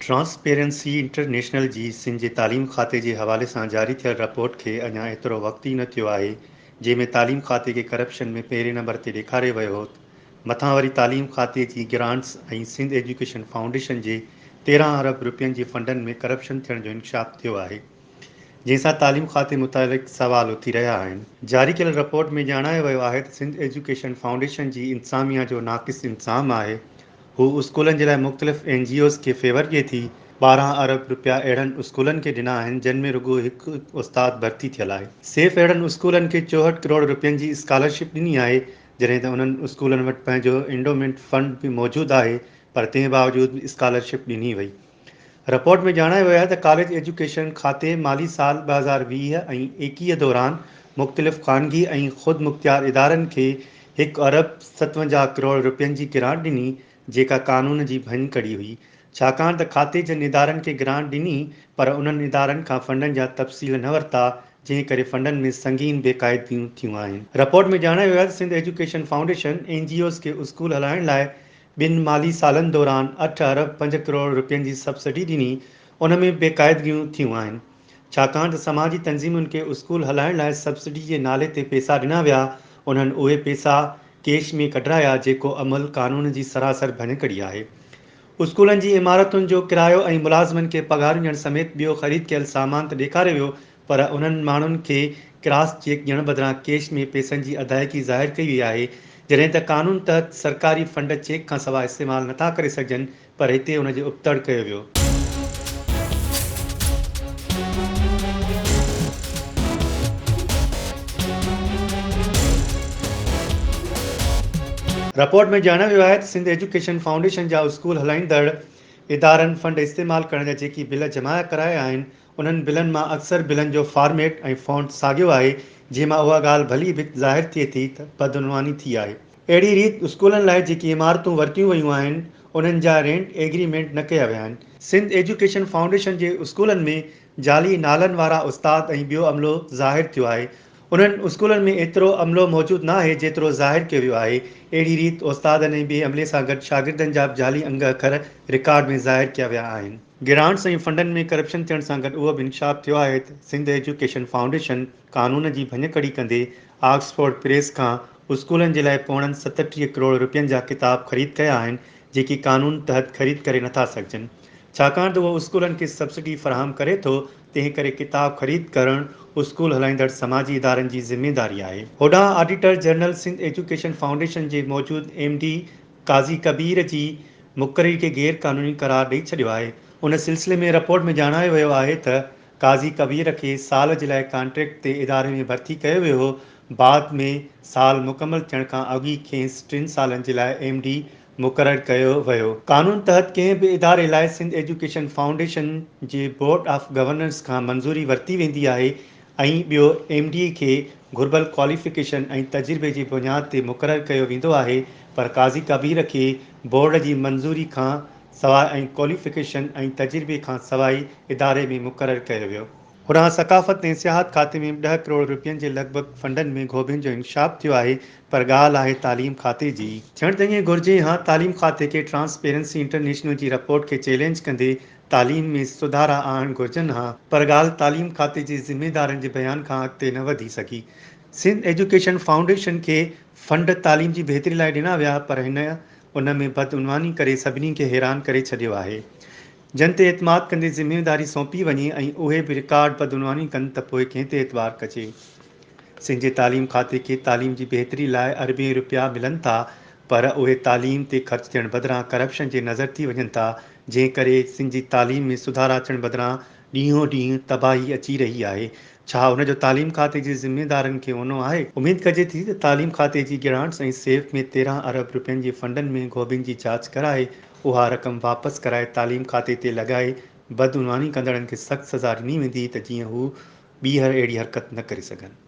Transparency international جي سنڌ جي تعليم کاتي جي حوالي سان جاري ٿيل رپورٽ کي اڃا ايترو وقت ئي نه ٿيو آهي جنهن ۾ تعليم کاتي کي ڪرپشن ۾ پهرين نمبر تي ڏيکاريو ويو هو مٿان وري تعليم کاتي جي گرانٽس ۽ سنڌ ايجوڪيشن فائونڊيشن جي 13 ارب رپين جي فنڊن ۾ ڪرپشن ٿيڻ جو انڪشاف ٿيو آهي جنهن سان تعليم کاتي متعلق سوال اٿي رهيا آهن. جاري ڪيل رپورٽ ۾ ڄاڻايو ويو آهي ته سنڌ ايجوڪيشن فائونڊيشن جي انتظاميا جو ناقص انتظام آهي، هو اسڪولن جي لاء مختلف اين جي اوز کي فيور ڏئي ٿي، 12 ارب رپيا اهڙن اسڪولن کي ڏنا آهن جن ۾ رڳو هڪ استاد ڀرتي ٿيل آهي. سيف اهڙن اسڪولن کي 64 ڪروڙ رپين جي اسڪالرشپ ڏني آهي جڏهن ته انهن اسڪولن وٽ پنهنجو انڊومينٽ فنڊ به موجود آهي پر تنهن باوجود به اسڪالرشپ ڏني وئي. رپورٽ ۾ ڄاڻايو ويو آهي ته ڪاليج ايجوڪيشن کاتي مالي سال 2020 ۽ 21 دوران مختلف خانگي ۽ خودمختيار ادارن کي هڪ ارب 57 ڪروڙ رپين جي گرانٽ ڏني جيڪا قانون جي ڀڃڪڙي هئي ڇاڪاڻ ته کاتي جن ادارن کي گرانٽ ڏني پر انهن ادارن کان فنڊن جا تفصيل نه ورتا جنهن ڪري فنڊن ۾ سنگين بيقاعدگيون ٿيون آهن. رپورٽ ۾ ڄاڻايو ويو آهي ته Sindh education foundation N G Os کي اسڪول هلائڻ لاء ٻن مالي سالن دوران اٺ ارب پنج ڪروڙ رپين جي سبسڊي ڏني، ان ۾ بيقاعدگيون ٿيون آهن. ڇاڪاڻ ته سماجي تنظيمن کي اسڪول هلائڻ لاء سبسڊي جي نالي تي پئسا ڏنا ويا، انهن اهي پئسا ڪيش ۾ ڪڍرايا، جيڪو عمل قانون جي سراسر ڀڃڪڙي آهي. اسڪولن جي عمارتن جو ڪرايو ۽ ملازمن کي پگهارون ڏيڻ سميت ٻيو خريد ڪيل سامان ته ڏيکاريو ويو پر انهن ماڻهن کي ڪراس چيڪ ڏيڻ بدران ڪيش ۾ پئسن جي ادائيگي ظاهر ڪئي وئي آهي، جڏهن ته قانون تحت سرڪاري فنڊ چيڪ کانسواء استعمال نٿا ڪري سگهجن پر هتي ان جي ابتڙ ڪيو ويو. رپورٽ ۾ ڄاڻايو ويو آهي ته سنڌ ايجوڪيشن فائونڊيشن جا اسڪول هلائيندڙ ادارن فنڊ استعمال ڪرڻ جا جيڪي بل جمع ڪرايا آهن انهن بلن مان اڪثر بلن جو فارميٽ ۽ فونٽ ساڳيو آهي، جنهن مان اها ڳالهه ڀلي ڀت ظاهر ٿئي ٿي ته بدعنواني ٿي آهي. اهڙي ريت اسڪولن لاء جيڪي عمارتون ورتيون ويون آهن، انهن جا رينٽ ايگريمينٽ نه ڪيا ويا آهن. سنڌ ايجوڪيشن فائونڊيشن جي اسڪولن ۾ جعلي نالن وارا استاد ۽ ٻيو عملو ظاهر ٿيو آهي. انهن اسڪولن ۾ ايترو عملو موجود نه آهي، جيترو ظاهر ڪيو ويو آهي. اهڙي ريت استادن ۽ ٻئي عملي سان گڏ شاگردن جا به جعلي انگ اکر رڪارڊ ۾ ظاهر ڪيا ويا آهن. گرانٽس ۽ فنڊن ۾ ڪرپشن ٿيڻ سان گڏ اهو به انڪشاف ٿيو آهي ته سنڌ ايجوڪيشن فائونڊيشن قانون جي ڀڃڪڙي ڪندي آڪسفورڊ پريس کان اسڪولن جي لاء پوڻن 37 ڪروڙ رپين جا ڪتاب خريد ڪيا آهن جيڪي قانون تحت خريد ڪري نٿا سگهجن ڇاڪاڻ ته اهو اسڪولن کي سبسڊي فراهم ڪري ٿو تنهن ڪري ڪتاب خريد ڪرڻ اسڪول هلائيندڙ سماجي ادارن جي ذميواري آهي. هوڏانهن auditor general Sindh education foundation جي موجود ايم ڊي قاضي ڪبير جي مقرري کي غير قانوني قرار ڏئي ڇڏيو آهي. ان سلسلي ۾ رپورٽ ۾ ڄاڻايو ويو آهي ته قاضي ڪبير کي سال جي لاء ڪانٽريڪٽ تي اداري ۾ ڀرتي ڪيو ويو هو، بعد ۾ سال مڪمل ٿيڻ کان اڳ ئي کيس ٽن سالن جي لاء ايم ڊي مقرر ڪيو ويو. قانون تحت ڪنهن به اداري لاء سنڌ ايجوڪيشن فائونڊيشن جي بورڊ آف گورنرز کان منظوري ورتي ويندي آهي ۽ ٻيو ايم ڊي کي گهربل ڪواليفڪيشن ۽ تجربي جي بنياد تي مقرر ڪيو ويندو آهي پر قاضي ڪبير کي بورڊ جي منظوري کان سواء ۽ ڪواليفڪيشن ۽ تجربي کان سواء اداري ۾ مقرر ڪيو ويو. هوڏانهن ثقافت ۽ سياحت کاتي ۾ به ڏهه ڪروڙ رپين جي لڳ ڀڳ فنڊن ۾ گهوٻين جو انڪشاف ٿيو آهي پر ڳالهه آهي تعليم کاتي جي. ٿيڻ ته ائين گهرجي ها تعليم کاتي کي ٽرانسپيرنسي انٽرنيشنل جي رپورٽ کي چئلينج ڪندي تعليم ۾ سڌارا آڻڻ گهرجن ها پر ڳالهه تعليم کاتي جي ذميدارن جي بيان کان اڳتي نه وڌي سگهي. سنڌ ايجوڪيشن فائونڊيشن کي فنڊ تعليم جي بهتري لاء ڏنا ويا پر هن ان ۾ بدعنواني ڪري سڀني کي حيران ڪري ڇڏيو آهي. جن تي اعتماد ڪندي ذميواري سونپي وڃي ۽ اهي به رڪارڊ بدعنواني ڪن ته پوء ڪنهن تي اعتبار ڪجي. سنڌ جي تعليم کاتي کي تعليم جي بهتري لاء اربين رپيا ملن ٿا پر اهي تعليم تي خرچ ٿيڻ بدران ڪرپشن جي نظر ٿي وڃن ٿا جنهن ڪري سنڌ جي تعليم ۾ سڌارا اچڻ بدران ڏينهون ڏينهن تباهي اچي رهي آهي. ڇا ان جو تعليم کاتي جي ذميدارن کي اونو آهي؟ اميد ڪجي ٿي ته تعليم کاتي جي گرانٽس ۽ سيف ۾ 13 ارب رپين جي فنڊن ۾ گهوٻين جي جاچ ڪرائي اها رقم واپس ڪرائي تعليم کاتي تي لڳائي بدعنواني ڪندڙن کي سخت سزا ڏني ويندي ته جيئن هو ٻيهر اهڙي حرڪت نه ڪري سگهن.